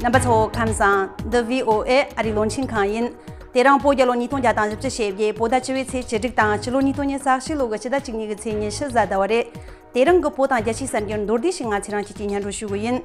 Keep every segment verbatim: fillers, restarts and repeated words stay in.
རྣམ་པ་ཚོ་ཁམས་བཟང་། འདི་བྷི་ཨོ་ཨེ་ཨ་རིའི་རླུང་འཕྲིན་ཁང་ཡིན། དེ་རིང་བོད་རྒྱལ་ལོ་ཉིས་སྟོང་བརྒྱ་དང་བཞི་བཅུ་ཞེ་བརྒྱད། བོད་ཟླ་བཅུ་པའི་ཚེས་བཅུ་དྲུག་དང་། སྤྱི་ལོ་ཉིས་སྟོང་ཉི་ཤུ་རྩ་བཞི་ལོ་གི་ཕྱི་ཟླ་བཅུ་གཉིས་གི་ཚེས་ཉི་ཤུ་གཟའ་ཟླ་བ་རེད། དེ་རིང་གི་བོད་དང་རྒྱལ་སྤྱིའི་གསར་འགྱུར་མདོར་བསྡུས་ཤིག་ང་ཚོས་རང་ཁྱེད་ཀྱི་སྙན་སྒྲོན་ཞུ་གི་ཡིན།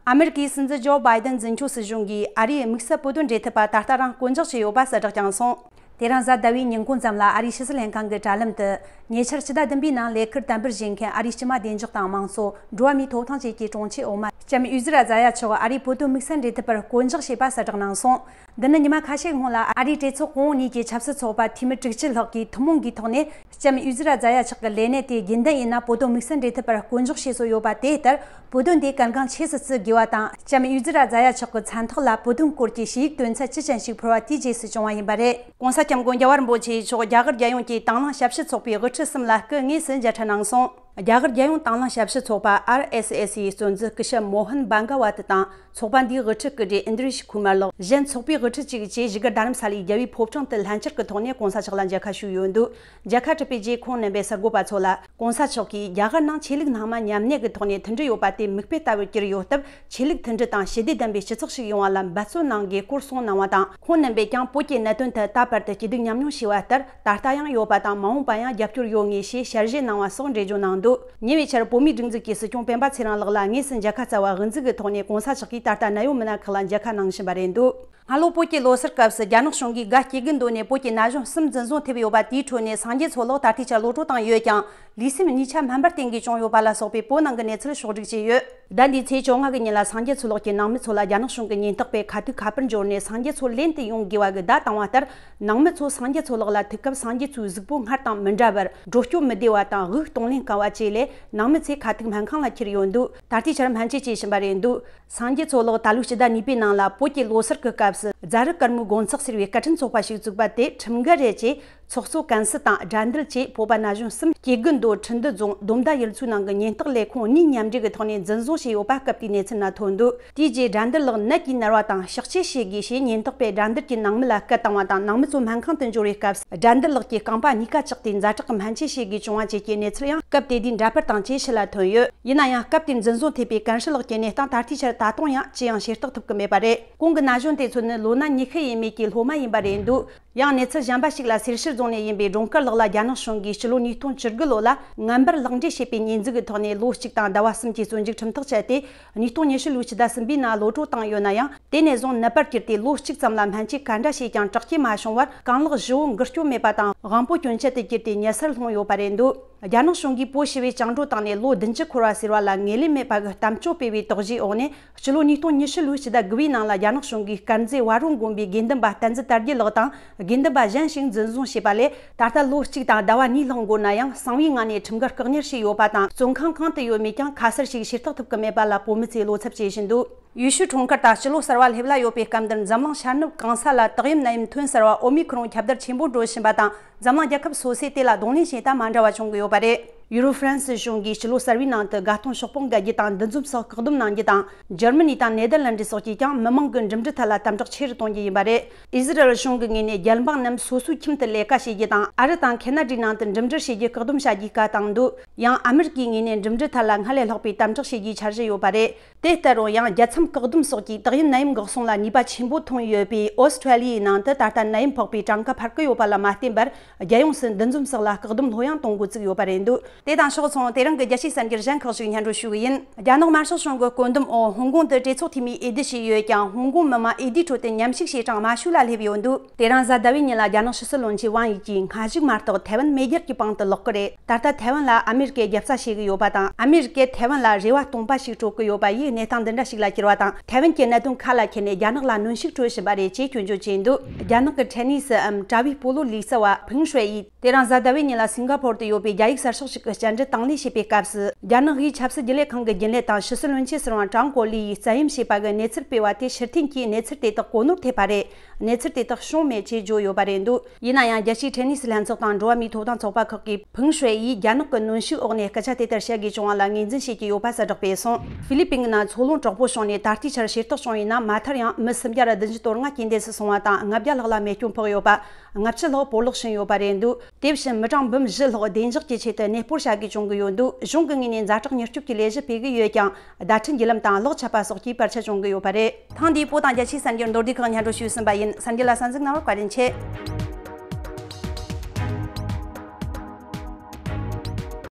ཨ་མེ་རི་ཀའི་སྲིད་འཛིན་ཇོ་བྷའི་ཏན་འཛིན་སྐྱོང་སྲིད་གཞུང་གིས་ཨ་རིའི་དམིགས་བསལ་བོད་དོན་འབྲེལ་མཐུད་པ་ད་ལྟ་རང་བསྐོ་འཇོག་བྱས་ཡོད་པ་གསལ་བསྒྲགས་བསྐྱངས་སོང་། དེ་རིང་གཟའ་ཟླ་བའི་ཉིན་གུང་ཙམ་ལ་ཨ་རིའི་ཕྱི་སྲིད་ལྷན་ཁང་གི་དྲ་ལམ་དུ། ཉེ་ཆར་ཕྱི་ཟླ་བདུན་པའི་ནང་ལས་ཁུར་དམ་འབུལ་བཞེས་མཁན་ཨ་རིའི་སྤྱི་དམངས་བདེ་འཇགས་དང་དམངས་གཙོ། འགྲོ་བ་མིའི་ཐོབ་ཐང་བཅས་ཀྱི་དྲུང་ཆེ་འོག་མ་ལྕམ་ཡུ་ཛི་ར་ཛ་ཡ་མཆོག་ཨ་རིའི་བོད་དོན་དམིགས་བསལ་འབྲེལ་མཐུད་པར་བསྐོ་འཇོག་བྱས་པ་གསལ་བསྒྲགས་གནང་སོང་། འདི་ནི་ཉི་མ་ཁ་ཤས་སྔོན་ལ་ཨ་རིའི་གྲོས་ཚོགས་གོང་འོག་གཉིས་ཀྱི་ཆབ་སྲིད་ཚོགས་པ་འཐུས་མི་དྲུག་ཅུ་ལྷག་གིས་ཐུན་མོང་གི་ཐོག་ནས། ལྕམ་ཡུ་ཛི་ར་ཛ་ཡ་མཆོག་གི་ལས་གནས་དེ་རྒྱུན་ལྡན་ཡིན་ན་བོད་དོན་དམིགས་བསལ་འབྲེལ་མཐུད་པར་བསྐོ་འཇོག་བྱས་སྲོལ་ཡོད་པ་དེ་ལྟར། བོད་དོན་དེ་གལ་འགངས་ཆེ་སུ་བརྩི་དགོས་པ་དང་། ལྕམ་ཡུ་ཛི་ར་ཛ་ཡ་མཆོག་གི་མཚན་ཐོག་ལ་བོད་དོན་སྐོར་གྱི་ཞུ་ཡིག་དོན་ཚན་བཅུ་ཅན་ཞིག་ཕུལ་བ་དེའི་རྗེས་སུ་བྱུང་བ་ཡིན་པ་རེད། ྋགོང་ས་ྋསྐྱབས་མགོན་རྒྱལ་བ་རིན་པོ་ཆེ་མཆོག་རྒྱ་གར་རྒྱལ་ཡོངས་ཀྱི་དྭང་བླངས་ཞབས་ཞུ་ཚོགས་པའི་དབུ་ཁྲིད་གསུམ་ལ་སྐུ་དངོས་སུ་མཇལ་འཕྲད་གནང་སོང་། རྒྱ་གར་རྒྱལ་ཡོངས་དྭང་བླངས་ཞབས་ཞུ་ཚོགས་པ་ཨར་ཨེས་ཨེས་སི་གཙོ་འཛིན་སྐུ་ཞབས་མོ་ཧན་བྷ་ག་ཝ་ཏི་དང་། ཚོགས་པ་འདིའི་དབུ་ཁྲིད་སྐུ་བགྲེས་ཨིན་དྲི་ཤི་ཁུ་མར་ལགས། གཞན་ཚོགས་པའི་དབུ་ཁྲིད་བཅས་ཀྱིས་རྗེས་སྒར་རྡ་རམ་ས་ལའི་རྒྱལ་བའི་ཕོ་བྲང་དུ་ལྷན་བཅར་གྱི་ཐོག་ནས་ྋགོང་ས་མཆོག་ལ་མཇལ་ཁ་ཞུས་ཡོད་འདུག། མཇལ་ཁ་གྲུབ་པའི་རྗེས་ཁོང་རྣམ་པས་གསར་འགོད་པ་ཚོ་ལ། ྋགོང་ས་མཆོག་གིས་རྒྱ་གར་ནང་ཆོས་ལུགས་སྣ་མང་མཉམ་གནས་ཀྱི་ཐོག་ནས་མཐུན་སྒྲིལ་ཡོད་པ་དེ་མིག་དཔེ་ལྟ་བུར་གྱུར་ཡོད་སྟབས། ཆོས་ལུགས་མཐུན་སྒྲིལ་དང་ཞི་བདེ་ལྡན་པའི་སྤྱི་ཚོགས་ཤིག་ཡོང་བ་ལ་འབད་བརྩོན་གནང་དགོས་སྐོར་གསུངས་གནང་བ་དང་། ཁོང་རྣམ་པས་ཀྱང་བོད་ཀྱི་གནད་དོན་ཐད་ད་བར་དུ་སྐྱིད་སྡུག་མཉམ་མྱོང་བྱས་པ་ལྟར། ད་ལྟ་ཡང་ཡོད་པ་དང་། མ་འོངས་པ་ཡང་རྒྱབ་སྐྱོར་ཡོད་ངེས་ཞེས་ཞལ་བཞེས་གནང་བ་སོགས་འགྲེལ་བརྗོད་གནང་འདུག། ཉེ་བའི་ཆར་བོད་མིའི་སྒྲིག་འཛུགས་ཀྱི་སྲིད་སྐྱོང་སྤེན་པ་ཚེ་རིང་ལགས་ལ་དངོས་སུ་མཇལ་ཁ་བསྩལ་བ་དབུ་འཛུགས་ཀྱི་ཐོག་ནས་ྋགོང་ས་མཆོག་གིས་ད་ལྟ་ནད་ཡོད་མི་སྣ་ཁག་ལ་མཇལ་ཁ་གནང་བཞིན་པ་རེད་འདུག། སྔ་ལོ་བོད་ཀྱི་ལོ་སར་སྐབས་སུ་རྒྱ་ནག་གཞུང་གིས་དགའ་སྐྱེ་དགུའི་མདོ་ནས་བོད་ཀྱི་ན་གཞོན་གསུམ་འཛིན་བཟུང་ཐེབས་ཡོད་པ་དེའི་ཁྲོད་ནས་སངས་རྒྱས་མཚོ་ལགས་ད་ལྟའི་ཆར་གློད་གྲོལ་བཏང་ཡོད་ཀྱང་། ལུས་སེམས་གཉིས་ཆ་སྨན་པར་བསྟེན་དགོས་བྱུང་ཡོད་པ་ལ་སོགས་པའི་བོད་ནང་གི་གནས་ཚུལ་ཕྱོགས་བསྒྲིགས་བྱས་ཡོད། ཟླ་འདིའི་ཚེས་བཅོ་ལྔ་གི་ཉིན་ལ་སངས་རྒྱས་མཚོ་ལགས་ཀྱི་ནང་མི་ཚོ་ལ་རྒྱ་ནག་གཞུང་གི་ཉེན་རྟོག་པས་ཁ་ཐུག་ཁ་པར་འབྱོར་ནས་སངས་རྒྱས་མཚོ་ལེན་དུ་ཡོང་དགོས་པ་གི་བརྡ་བཏང་བ་ལྟར། ནང་མི་ཚོས་སངས་རྒྱས་མཚོ་ལགས་ལ་ཐུག་སྐབས་སངས་རྒྱས་མཚོའི་གཟུགས་པོ་སྔར་དང་མི་འདྲ་བར་འགྲོ་སྐྱོད་མི་བདེ་བ་དང་། དབུགས་གཏོང་ལེན་དཀའ་བ་བཅས་ལས། ནང་མི་ཚོས་ཁ་ཐུག་སྨན་ཁང་ལ་ཁྱེར་ཡོད་འདུག། ད་ལྟའི་ཆར་སྨན་བཅོས་བྱེད་བཞིན་པ་རེད་འདུག། སངས་རྒྱས་མཚོ་ལགས་ད་ལོའི་སྤྱི་ཟླ་གཉིས་པའི་ནང་ལ་བོད་ཀྱི་ལོ་སར་གྱི་སྐབས་སུ་རྫ་རི་དཀར་མོའི་དགོན་ཚོགས་ཟེར་བའི་སྐད་འཕྲིན་ཚོགས་པ་ཞིག་བཙུགས་པ་དེ་ཁྲིམས་འགལ་རེད་ཅེས་ཚོགས་གཙོ་ཀན་སི་དང་དགྲ་འདུལ་བཅས་བོད་པ་ན་གཞོན་གསུམ་སྐྱེ་དགུ་མདོ་ཁྲིན་ཏུ་རྫོང་སྡོམ་མདའ་ཡུལ་ཚོའི་ནང་གི་ཉེན་རྟོག་ལས་ཁུངས་གཉིས་མཉམ་འབྲེལ་གྱི་ཐོག་ནས་འཛིན་བཟུང་བྱས་ཡོད་པ་སྐབས་དེའི་གནས་ཚུལ་ནང་ཐོན་འདུག། དེའི་རྗེས་དགྲ་འདུལ་ལགས་ནད་ཀྱིས་མནར་བ་དང་གཤགས་བཅོས་བྱེད་དགོས་ཞེས་ཉེན་རྟོག་པས་དགྲ་འདུལ་གྱི་ནང་མི་ལ་སྐད་བཏང་བ་དང་། ནང་མི་ཚོ་སྨན་ཁང་དུ་འབྱོར་བའི་སྐབས་སུ་དགྲ་འདུལ་ལགས་ཀྱི་རྐང་པ་གཉིས་ཀ་བཅག་སྟེ་ཛ་དྲག་གི་སྨན་བཅོས་བྱེད་དགོས་བྱུང་བ་བཅས་ཀྱི་གནས་ཚུལ་ཡང་སྐབས་དེ་དུས་འདྲ་པར་དང་བཅས་ཕྱི་ལ་ཐོན་ཡོད། ཡིན་ན་ཡང་སྐབས་དེར་འཛིན་བཟུང་ཐེབས་པའི་ཀན་སི་ལགས་ཀྱི་གནས་སྟངས་ད་ལྟའི་ཆར་ད་དུང་ཡང་ཅི་ཡང་ཤེས་རྟོགས་ཐུབ་ཀྱི་མེད་པ་རེད། གོང་གི་ན་གཞོན་དེ་ཚོ་ནི་ལོ་ན་ཉི་ཤུ་ཡས་མས་ཀྱི་སློབ་མ་ཡིན་པ་རེད་འདུག། ཡང་གནས་ཚུལ་གཞན་པ་ཞིག་ལ། སེར་ཤུལ་རྫོང་ནས་ཡིན་པའི་སྒྲོལ་དཀར་ལགས་ལ་རྒྱ་ནག་གཞུང་གིས་སྤྱི་ལོ་ཉིས་སྟོང་བཅུ་དགུ་ལོ་ལ་ངན་པར་ལག་འབྲེལ་བྱས་པའི་ཉེས་འཛུགས་ཀྱི་ཐོག་ནས་ལོ་གཅིག་དང་ཟླ་བ་གསུམ་གྱི་བཙོན་འཇུག་ཁྲིམས་ཐག་བཅད་དེ། ཉིས་སྟོང་ཉི་ཤུ་ལོའི་ཕྱི་ཟླ་གསུམ་པའི་ནང་གློད་གྲོལ་བཏང་ཡོད་ན་ཡང་། དེ་ནས་བཟུང་ནད་པར་གྱུར་ཏེ་ལོ་གཅིག་ཙམ་ལ་སྨན་བཅོས་ག་འདྲ་བྱས་ཀྱང་དྲག་སྐྱེད་མ་བྱུང་བར། རྐང་ལག་བཞི་བོ་འགུལ་སྐྱོད་མེད་པ་དང་། དབང་པོ་སྐྱོན་ཅན་དུ་གྱུར་ཏེ་ཉལ་སར་ལྷུང་ཡོད་པ་རེད་འདུག། རྒྱ་ནག་གཞུང་གིས་བོད་ཞི་བའི་བཅིངས་འགྲོལ་བཏང་ནས་ལོ་བདུན་ཅུ་འཁོར་བ་ཟེར་བ་ལ་ངོས་ལེན་མེད་པ་གི་གཏམ་བརྗོད་སྤེལ་བའི་དོགས་གཞིའི་འོག་ནས། སྤྱི་ལོ་ཉིས་སྟོང་ཉི་ཤུ་ལོའི་ཕྱི་ཟླ་དགུ་པའི་ནང་ལ་རྒྱ་ནག་གཞུང་གིས་དཀར་མཛེས་བ་རོང་དགོན་པའི་དགེ་འདུན་པ་བསྟན་འཛིན་དར་རྒྱས་ལགས་དང་། དགེ་འདུན་པ་གཞན་ཞིག་འཛིན་བཟུང་བྱས་པ་ལས། ད་ལྟ་ལོ་གཅིག་དང་ཟླ་བ་གཉིས་ལྷག་འགོར་ན་ཡང་། གསང་བའི་ངང་ནས་ཁྲིམས་འགལ་བཀག་ཉར་བྱས་ཡོད་པ་དང་། བཙོན་ཁང་གང་དུ་ཡོད་མེད་ཀྱང་ཁ་གསལ་ཞིག་ཤེས་རྟོགས་ཐུབ་ཀྱི་མེད་པ་ལ་བོད་མི་ཚོས་བློ་འཚབ་བྱེད་བཞིན་འདུག། ཡུལ་ཤུལ་འཁྲུངས་སྐར་དང་སྤྱི་ལོ་གསར་བ་སླེབས་ལ་ཡོད་པའི་སྐབས་འདིར། འཛམ་གླིང་ཤར་ནུབ་གང་ས་ལ་དག་ཡམས་ནད་ཡམས་ཐོན་གསར་བ་ཨོ་མི་ཁོ་རོན་ཁྱབ་གདལ་ཆེན་པོ་འགྲོ་བཞིན་པ་དང་། འཛམ་གླིང་རྒྱལ་ཁབ་སོ་སོས་དེ་ལ་གདོང་ལེན་བྱེད་སྟངས་མ་འདྲ་བ་བྱུང་གི་ཡོད་པ་རེད། ཡུ་རོབ་ཧྥ་རན་སི་གཞུང་གིས་སྤྱི་ལོ་གསར་བའི་ནང་དུ་དགའ་སྟོན་ཤོག་སྤང་བརྒལ་རྒྱུ་དང་འདུ་འཛོམས་སོགས་བཀག་སྡོམ་གནང་རྒྱུ་དང་། འཇར་མ་ནི་དང་ནེ་དར་ལན་ཌི་སོགས་ཀྱིས་ཀྱང་མི་མང་གི་འགྲིམ་འགྲུལ་ཐད་ལ་དམ་དྲག་ཆེ་རུ་གཏོང་རྒྱུ་ཡིན་པ་རེད། ཨི་ཟི་རལ་གཞུང་གི་ངོས་ནས་རྒྱལ་འབངས་རྣམས་སོ་སོའི་ཁྱིམ་དུ་ལས་ཀ་བྱེད་རྒྱུ་དང་། ཨ་རི་དང་ཁེ་ན་ཌའི་ནང་དུ་འགྲིམ་འགྲུལ་བྱེད་རྒྱུ་བཀག་སྡོམ་བྱ་རྒྱུའི་བཀའ་བཏང་འདུག། ཡང་ཨ་མི་རི་ཀའི་ངོས་ནས་འགྲིམ་འགྲུལ་ཐད་ལ་སྔར་ལས་ལྷག་པའི་དམ་དྲག་བྱེད་རྒྱུའི་འཆར་གཞི་ཡོད་པ་རེད། དེ་ལྟར་རུང་ཡང་རྒྱལ་མཚམས་བཀག་སྡོམ་སོགས་ཀྱིས་དག་ཡུལ་ནད་ཡམས་འགོག་སྲུང་ལ་ནུས་པ་ཆེན་པོ་ཐོན་ཡོད་པས། ཨོ་སི་ཁྲེ་ལི་ཡའི་ནང་དུ་ད་ལྟ་ནད་ཡམས་ཕོག་པའི་གྲངས་ཀ་འཕར་གྱི་ཡོད་པ་ལ་མ་བརྟེན་པར། རྒྱལ་ཡོངས་སུ་འདུ་འཛོམས་སོགས་ལ་བཀག་སྡོམ་ལྷོད་ཡངས་གཏོང་འགོ་བཙུགས་ཡོད་པ་རེད་འདུག། དེ་དང་ཕྱོགས་མཚུངས། དེ་རིང་གི་རྒྱལ་སྤྱིའི་གསར་འགྱུར་གཞན་ཁག་ཅིག་སྙན་སྒྲོན་ཞུ་གི་ཡིན། རྒྱ་ནག་དམར་ཤོག་གཞུང་གི་བཀོད་འདོམས་འོག་ཧོང་ཀོང་དུ་གྲོས་ཚོགས་འཐུས་མིའི་འོས་བསྡུ་བྱས་ཡོད་ཀྱང་། ཧོང་ཀོང་མི་མང་འོས་བསྡུའི་ཁྲོད་དུ་མཉམ་ཞུགས་བྱེད་གྲངས་དམའ་ཤོས་ལ་སླེབས་ཡོད་འདུག། དེ་རིང་གཟའ་ཟླ་བའི་ཉིན་ལ་རྒྱ་ནག་ཕྱི་སྲིད་བློན་ཆེན་ཝང་དབྱི་ཀྱིས་སྔ་གཞུག་མ་གཏོགས་ཐའེ་ཝན་མེས་རྒྱལ་གྱི་པང་དུ་ལོག་གི་རེད། ད་ལྟ་ཐའེ་ཝན་ལ་ཨ་མེ་རི་ཀས་རྒྱབ་རྩ་བྱེད་ཀྱི་ཡོད་པ་དང་། ཨ་མེ་རི་ཀས་ཐའེ་ཝན་ལ་རེ་བ་སྟོང་པ་ཞིག་སྤྲོད་ཀྱི་ཡོད་པ་ཡིས་གནས་སྟངས་འདི་འདྲ་ཞིག་ལ་གྱུར་བ་དང་། ཐའེ་ཝན་གྱི་གནད་དོན་ཁ་ལ་འཁྱེར་ནས་རྒྱ་ནག་ལ་གནོན་ཤུགས་སྤྲོད་བཞིན་པ་རེད་ཅེས་སྐྱོན་བརྗོད་བྱས་འདུག། རྒྱ་ནག་གི་ཁྲེ་ནི་སི་འམ་དྲ་བའི་སྤོ་ལོ་ལུས་རྩལ་བ་ཕིང་ཧྲུའེ་ཡིས། དེ་རིང་གཟའ་ཟླ་བའི་ཉིན་ལ་སིང་ག་ཕོར་དུ་ཡོད་པའི་རྒྱ་ཡིག་གསར་ཤོག་ཞིག་གི་བཅར་འདྲི་དང་ལེན་བྱས་པའི་སྐབས་སུ། རྒྱ་ནག་གིས་ཆབ་སྲིད་རྒྱུན་ལས་ཁང་གི་རྒྱུན་ལས་དང་ཕྱི་སྲིད་བློན་ཆེན་ཟུར་པ་ཀྲང་ཀོ་ལི་ཡིས་བཙན་གཡེམ་བྱས་པ་གི་གནས་ཚུལ་སྤེལ་བ་དེ་ཕྱིར་འཐེན་གྱིས་གནས་ཚུལ་དེ་དག་གོ་ནོར་ཐེབས་པ་རེད། གནས་ཚུལ་དེ་དག་བྱུང་མེད་ཅེས་བརྗོད་ཡོད་པ་རེད་འདུག། ཡིན་ན་ཡང་། རྒྱལ་སྤྱིའི་ཁྲེ་ནི་སི་ལྷན་ཚོགས་དང་འགྲོ་བ་མིའི་ཐོབ་ཐང་ཚོགས་པ་ཁག་གིས་ཕིང་ཧྲུའེ་ཡིས་རྒྱ་ནག་གི་གནོན་ཤུགས་འོག་ནས་སྐད་ཆ་དེ་ལྟར་བཤད་དགོས་བྱུང་བ་ལ་ངོས་འཛིན་བྱེད་ཀྱི་ཡོད་པ་གསལ་བསྒྲགས་སྤེལ་སོང་། ཧྥི་ལི་པིན་གྱི་ནང་འཚོ་རླུང་དྲག་པོ་བྱུང་ནས་ད་ལྟའི་ཆར་ཤེས་རྟོགས་བྱུང་བའི་ནང་མ་མཐར་ཡང་མི་སུམ་བརྒྱ་དང་བདུན་ཅུ་དོན་ལྔ་རྐྱེན་འདས་སུ་སོང་བ་དང་། ལྔ་བརྒྱ་ལྷག་ལ་རྨས་སྐྱོན་ཕོག་ཡོད་པ། ལྔ་བཅུ་ལྷག་སྤོ་ལག་ཕྱིན་ཡོད་པ་རེད་འདུག། དེ་བཞིན་མི་གྲངས་འབུམ་བཞི་ལྷག་བདེ་འཇགས་ཀྱི་ཆེད་དུ་གནས་སྤོ། བྱ་དགོས་བྱུང་གི་ཡོད་འདུག་གཞུང་གི་ངོས་ནས་ཛ་དྲག་མྱུར་སྐྱོབ་ཀྱི་ལས་གཞི་སྤེལ་གྱི་ཡོད་ཀྱང་། བརྡ་འཕྲིན་བརྒྱུད་ལམ་དང་གློག་ཆད་པ་སོགས་ཀྱིས་བར་ཆད་བྱུང་གི་ཡོད་པ་རེད། ཐེངས་འདིའི་བོད་དང་རྒྱལ་སྤྱིའི་གསར་འགྱུར་མདོར་བསྡུས་ཁག་སྙན་སྒྲོན་ཞུས་ཟིན་པ་ཡིན། གསར་འགྱུར་ལ་གསན་གཟིགས་གནང་བར་བཀའ་དྲིན་ཆེ།